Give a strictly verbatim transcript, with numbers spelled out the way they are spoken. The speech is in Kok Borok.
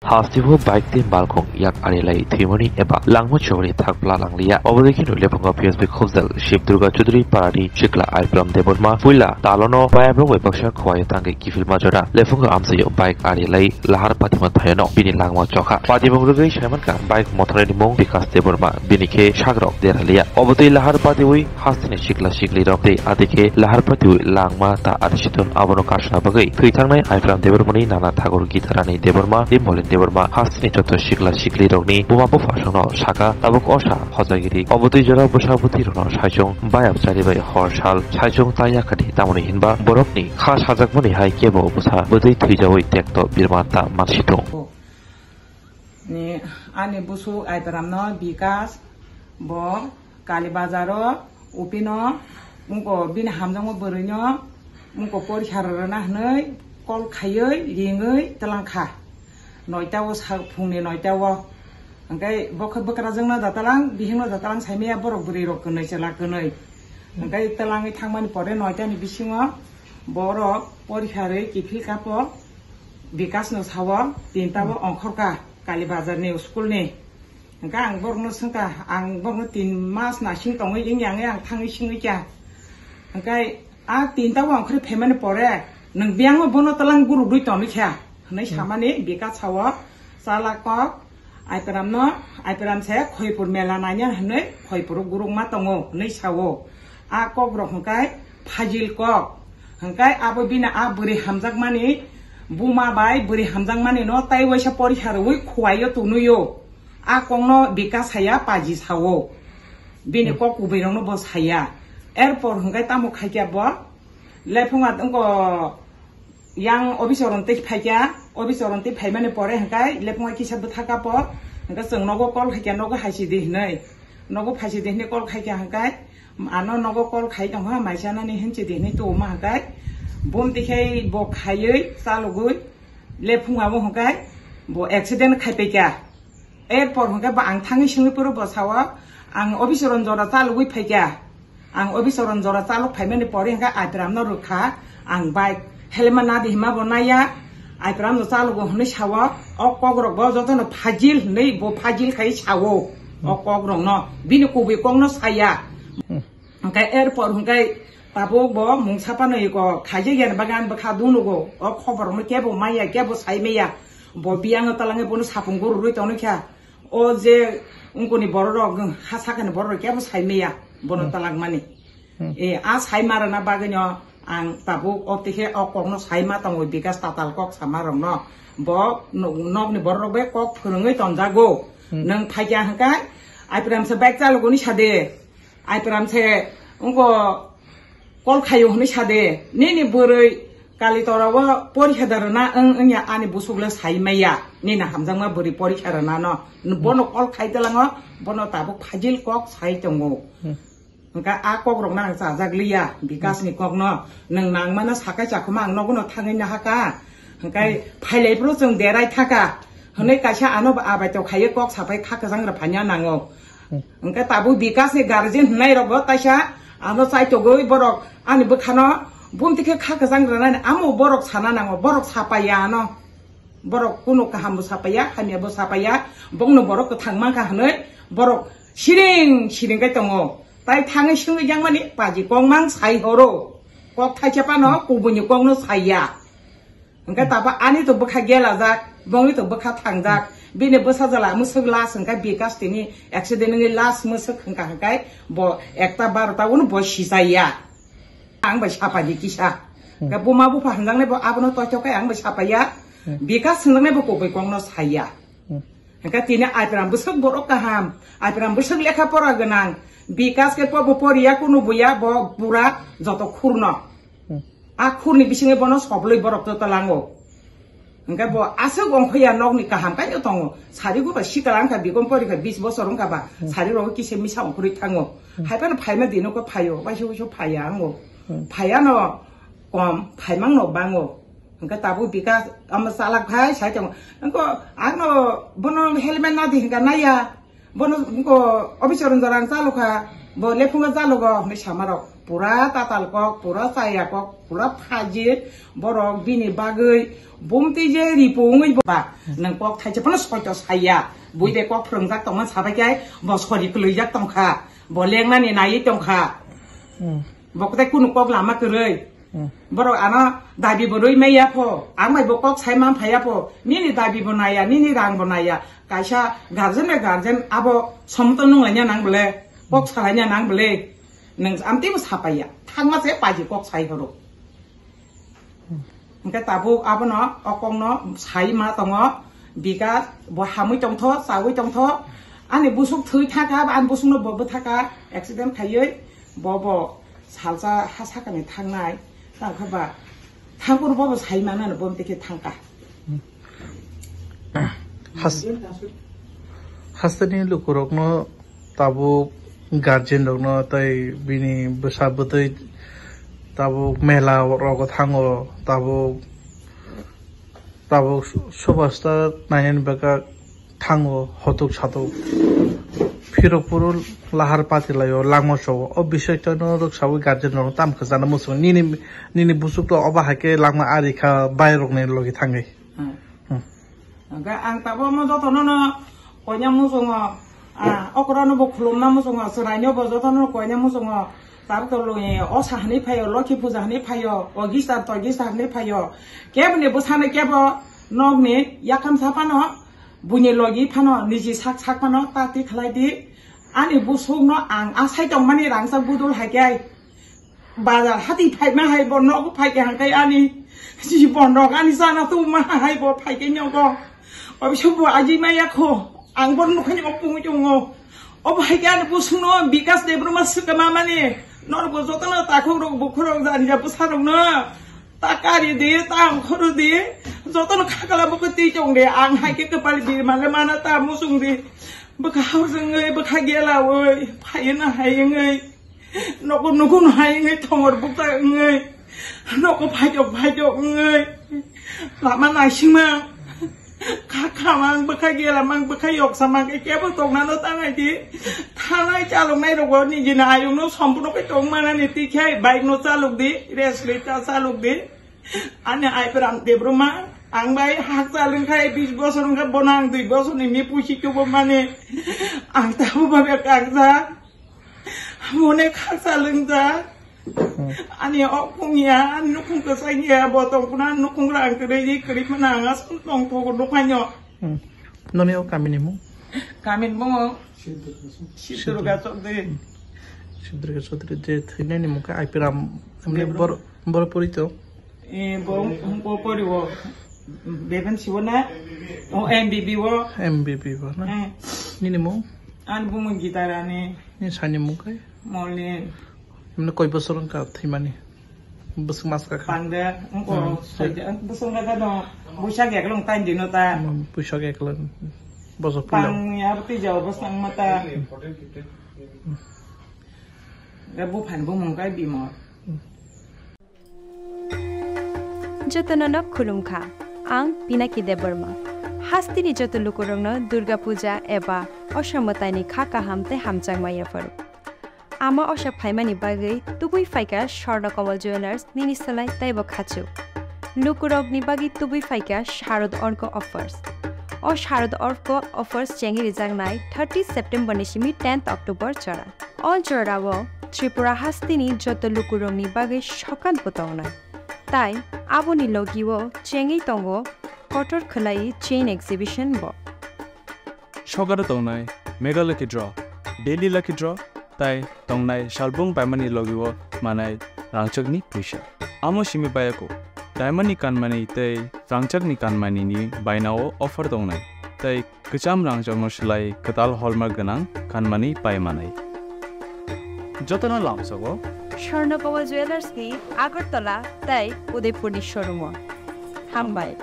Hastibo bike tei malkhung yak ari lai thwimani eba langma chobani thakpla langliya. Obodai kheno Lephungo P S B Khobjal Shiv Durga Chaudhary parani chikla Aibram Debbarma puila talono bayabrok bai baksa khowai tangwi kiphilma jora. Lephungo amchaio bike ari lai lahar patima thayano bini langma chokha. Patimung rwgwi saimankha bike mothorni mung Bikas Debbarma, bini khe sagrok deraliya. Obotwi lahar patiwi hasteni sikla siklirok tei adikhe lahar patiwi langma ta arsiton abono karsana bagwi thwi thangnai Aibram Debbarmani nana Thakur Gitarani Debbarma tei Molin Debbarma hasteni joto sikla siklirokni buma buphasongno saka tabuk osa hojagiri. Obotwi jora bwsa bwtwirokno saichung bayap chari bai hor sal saichung ta yakhadi tamoni hinba borokni kha sajakmani hai kebo bwsa bwtwi thwijawi tekto birma ta mansitung. Ni ani busuk Aibramno Bikas bo Kali Bazaro upino muko bini hamjakma bwrwino muko porikha rwna hwnwi kol khaiwi ringwi twlangkha. Noita o sa phungni noita o. Hwnkhe bokhe bwkrajwkno da twlang, bihikno da twlang saimaya borok bwrwirok kwnwi chwla kwnwi. Hwnkhe twlangwi thangmani pore noitani bisingo borok porikha rwi kiphil kapo. Bikasno sao, tinta bo ongkhorkha Kali Bazarni schoolni. Hwnkhe ang borokno swngkha, ang borokno tin mas nasing tongwi wngya wngwi ang thangwi swngwi kha. Hwnkhe a tinta bo ongkhorwi phaimani pore, "Nwng biyangno bono twlang gurugwi tongwi kha," hwnwi samani Bikas sao, chala kok, Aibramno, Aibram se Khoipur mela naina hwnwi Khoipuro gurukma tongo hwnwi sao. A kokrok hwnkhe phajil kok. Hwnkhe abo bini a bwrwi hamjakmani buma bai bwrwi hamjakmani no tai waisa porikha rwui khuaio tunuio. A kokno Bikas saya paji sao. Bini kok kubui rokno bo saya. Erpor hwnkhe tamo khaikha bo. Lephunga wngko yang office o rwntwi phaikha, office o rwntwi phaimani pore hwnkhe lephunga kisa bwtha kapo, hwnkhe chwng nogo call khaikha, nogo haisidi hinwi, nogo phaisidi hinwi call khaikha hwnkhe, ano nogo call khai tongkha, maisanani hinchidi hinwi tubuma hwnkhe, bumtwi khe bo khaiwi chalogwi lephunga bo hwnkhe bo accident khaipaikha. Erpor hwnkhe bo ang thangwi swngwi phuru bo sao, "Ang office o rwng jora chalogwi phaikha." Ang office o rwng jora chalok phaimani pore hwnkhe Aibramno rwkha, ang bike helmet nadi hima bo naiya, Aibramno chalogo hwnwi sao, o kokrok bo jotono phajil hwnwi bo phajil khai sao, o kokrokno, bini kubui kokno saya. Hwnkhe erpor hwnkhe tabuk bo mungsa phano iko khaijak yani bagwi ani bwkha dunugo, o khobor rokno kebo maya, kebo sai maya, bo biyang twlangwi bono sapung gururwi tongwi kha. O je wngkoni bororok, ha sakani bororok kebo sai maya bono talangmani. E, a sai ma rwna bagwino ang tabuk o tikhe o kokno sai ma tongo Bikas tatal kok sama rokno. Bo no-, nokni bororok bai kok phwrwngwi tonjago. Nwng phaikha hwnkhe Aibram se bike chalogoni sade. Aibram se wngko call khaio hwnwi sade, "Nini bwrwi Kalitora o porikha da rwna wng wngya ani busuk le sai maya, nini hamjakma bwrwi porikha rwna no." Bono call khai twlango, bono tabuk phajil kok sai tongo. Hwnkhe a kok rokno ang chajak liya, Bikasni kokno. Nwng nangmano sakai chakhuma ang nogono thangwi nahaka. Hwnkhe phailai phuru chwng derai thaka. Hwnwi kaisa ano bo abaito khaiwi kok sapai kha kwchang rw phanya nango. Hwnkhe tabuk Bikasni guardian hwnnairokbo kaisa ano chaitogwi borok ani bwkhano bumtwi khe kha kwchang rwnani amo borok sana nango, borok sapaiya ano. Borok kunu kahambo sapaiya, hamyabo sapaiya, bongno borok kwthang mankha hwnwi borok siring siring khe tongo. Tai thangwi swngwi jakmani paji kok mang sai horo. Kok thaisa phano kubuini kokno saiya. Hwnkhe tabo ani to bwkha gelajak, bongni to bwkha thangjak. Bini bwsa jala mwswk last hwnkhe Bikas tini accident wngwi last mwswk hwnkha hwnkhe bo ekta barota uno bo sijaiya. Ang bai sapadi kisa. Hwnkhe buma bupha hwnjaknai bo abono toithok khe ang bai sapaiya. Bikas hwnjaknai bo kubui kokno saiya. Hwnkhe tini Aibram bwswk borok kaham, Aibram bwswk lekha pora gwnang, Bikas khe pobo poriya kunu buya bo bura joto khurno. A khurni bisingo bono soblwi borok twtwlango. Hwnkhe bo aswk ongkhoya nokni kaham kaino tongo. Sari gura sikla wngkha, bikon porikha bis bosor wngkha ba, sari rogo kisa misa ongkhorwi thango. Hai phano phaima dino khe phaio, waisa waisa phaiya ango. Phaiya no kom, phaimang no bango. Hwnkhe tabuk Bikas ama chalak phai sai tongo. Wngkha ano bono helmet nadi hwnkha naiya. Bono ko obichorong jorang chalukha, bo lephunga chalugo hwnwi samarok. Pura tatal kok, pura chaya kok, pura phajir, borok bini bagwi bumti je ripu wngwi ba, nwng kok thaisa phano soito saya. Bui de kok phwrwngjak tongma sabai khe bo sori kwlwijak tongkha, bo lengnani naiwi tongkha. Hmm. Bo kwtai kunu kok lama kwrwi. Hmm. Borok ano dabi bo rwi maya pho, ang bai bo kok sai man phaya pho, nini dabi bo naya, nini rang bo naya. Kaisa guardian bai guardian abo somoto nung laina nang bole, kok salaina nang bole. Nwng amtwi bo sapaiya, thangma se paji kok sai horo. Hwnkhe tabuk abono o kokno sai ma tongo, Bikas bo hamwi tongtho, chawi tongtho. Ani busuk thwi thangkha, ani busukno bo bwthaka, accident khaiwi bo bo salsa ha sakani thangnai. Tangkha ba thangphuru bo bo sai manano bo tei khe thangkha. Has-, hasteni lukurokno tabuk guardian rokno tei bini bwsa bwtwi tabuk mela rogo thango, tabuk, tabuk superstar nainani bagwi thango hotuk satuk. Phirok phuru lahar pati laio, langma chogo. O bisai tano rwksaui guardian rokno tam khajana muchung. Nini, nini busuk to obo hai khe langma ari kha bai rokni logi thangwi. Hmm. Hmm. Hwnkhe ang tabuk omo jotono no koina muchungo, ah, okra no bo khulumna muchungo, chwrai no bo jotono no koina muchungo. Tabuk to loi o sa hwnwi phaio, Lokhi puja hwnwi phaio, o gista to gista hwnwi phaio. Kebo ni bwsano kebo nokni yakam sa phano, buini logi phano, niji sak sak phano ta twi khlai di. Ani busuk no ang asai tongmani rangchak budul hai khe. Bazar hati phaima hai bo nogo phaikhe hangkai ani jibon rok ani chana tuma hai bo phaikhe nogo. Obiso bo aji maya kho ang bo nukhani opung chungo. Obo hai khe ani busungno Bikas Debbarma swkama mani norok bo jotono takhuk rok bukhuk rok jani ja bwsa rokno ta kari di ta angkhoro di jotono khakala bo twi chong di ang hai khe kwpal birma le mana ta musung di bwkha hor jwngwi bwkha gela oi phaina hai wngwi. Nogo nugo no hai wngwi thongor bukta wngwi. Nogo phaijok phaijok wngwi. Lama naisingma. Kha khamang bwkha gelamang bwkha yoksamang khe kebo tongnano tangai di. Thanai chaloknai rogo nijini ayungno sompuno khe tongmanani tikhe bike no chalok di. Rest le ta chalok di. Ani ai pram Debbarma ang bai hakchal wngkha bis bosor wngkha bono ang dui bosorni mi pusi chubo mani. Ang tabo babe kakjak. Mone khaksa lwngjak. Hmm. Ani o khungya, ani nukhung kwchangya, bo tongphuna nukhung rang kwrwi, kwrwi phano ang aswk tongthogo dukhaino. Hmm. Noni o kamini mung? Kamini mung Sibdurga Chaudhary. Sibdurga Chaudhary je thwinani mung khe Aipiram, emne Debra. Bor-, bor pori to? Eh, bo, bo pori o. Beben sibo na? O M B B o. M B B o na? Eh. Nini mung? Ani bumung Gita Rani. Ni sani mung kai? Molni. Mane koi bosor wngkha thwimani? Bwswk mas kakha? Pangde, wngko, hmm, soide, wng, bwswk wngkha no, buisak eklong tain dino ta. Hmm, buisak eklong. Bosor pulo. Pang ya, twi jao bwswk wngma ta. Ga buphani bumung kai Bimol. Hmm. Jotono no khulumkha. Ang Pinaki Debbarma. Hasteni joto lukurokno Durga Puja eba Osha mwtaini kha kaham tei hamjakma yapharo. Ama Osha phaimani bagwi tubui phaikha Swarna Kamal Jewellers nini swlai teibo khachuk. Lukurokni bagwi tubui phaikha Sharad Orko Offers. O Sharad Orko Offers chengwi rijaknai thirty September ni simi tenth October jora. O jorao Tripura hasteni joto lukurokni bagwi sokat bo tongnai. Tai aboni logio chengwi tongo kotor khwlai chain exhibition bo. Sokaro tongnai Mega Lucky Draw, Daily Lucky Draw, tai tongnai salbung paimani logio manai rangchakni puisa. Amo simi bayako, diamond ni kanmani tei rangchakni kanmani ni bainao offer tongnai, tei kwcham rangchakno swlai kwtal hallmark gwnang kanmani pai manai. Jotono lamsogo Swarna Kamal Jewellers ni Agartala tei Udaipur ni showroom o. Hambai.